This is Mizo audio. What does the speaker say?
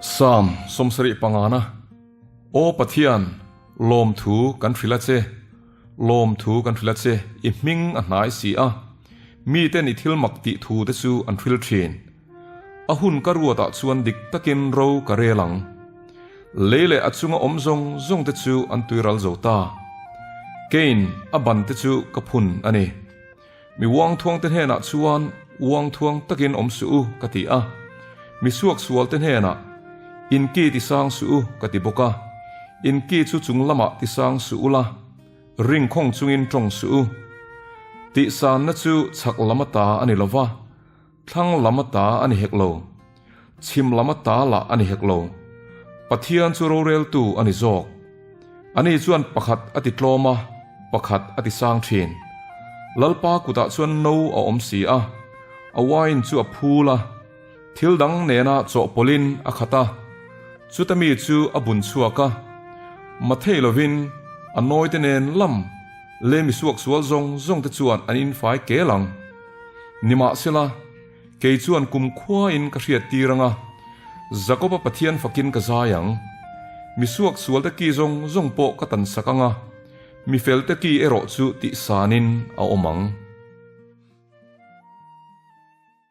Psalm 75 Aw Pathian, lawmthu kan hrilh a che, lawmthu kan hrilh a che, i hming a hnai si a, miten i thil mak tih thu te chu an hril thin. A hun ka ruatah chuan dik takin ro ka rel ang. Lei leh a chunga awm zawng zawng te chu an tuiral zo ta. Keiin a ban te chu ka phun a ni. Mi uangthuang te hnenah chuan uangthuang takin awm suh u ka ti a, mi suaksual te hnenah in ki ti sang suh u ka ti bawk a, in ki chu chung lamah ti sang suh u la, ringkhawng chungin tawng suh u. Tihsanna chu chhak lam ata a ni lo va, thlang lam ata a ni hek lo, chhim lam ata lah a ni hek lo. Pathian chu roreltu a ni zawk. Ani chuan pakhat a ti tlawm a, pakhat a ti sang thin. Lalpa kutah chuan no a awm si a, a wine chu a phul a, thil dang nena chawhpawlhin a khat a, chuta mi chu a bun chhuak a. Mathei lovin a nawite nen lam leh mi suaksual zawng zawngte chuan an infai kel ang. Nimahsela, kei chuan kumkhuain ka hriat tir ang a, Jakoba Pathian fakin ka zai ang. Mi suaksualte ki zawng zawng pawh ka tan sak ang a, mi felte ki erawh chu tihsanin a awm ang.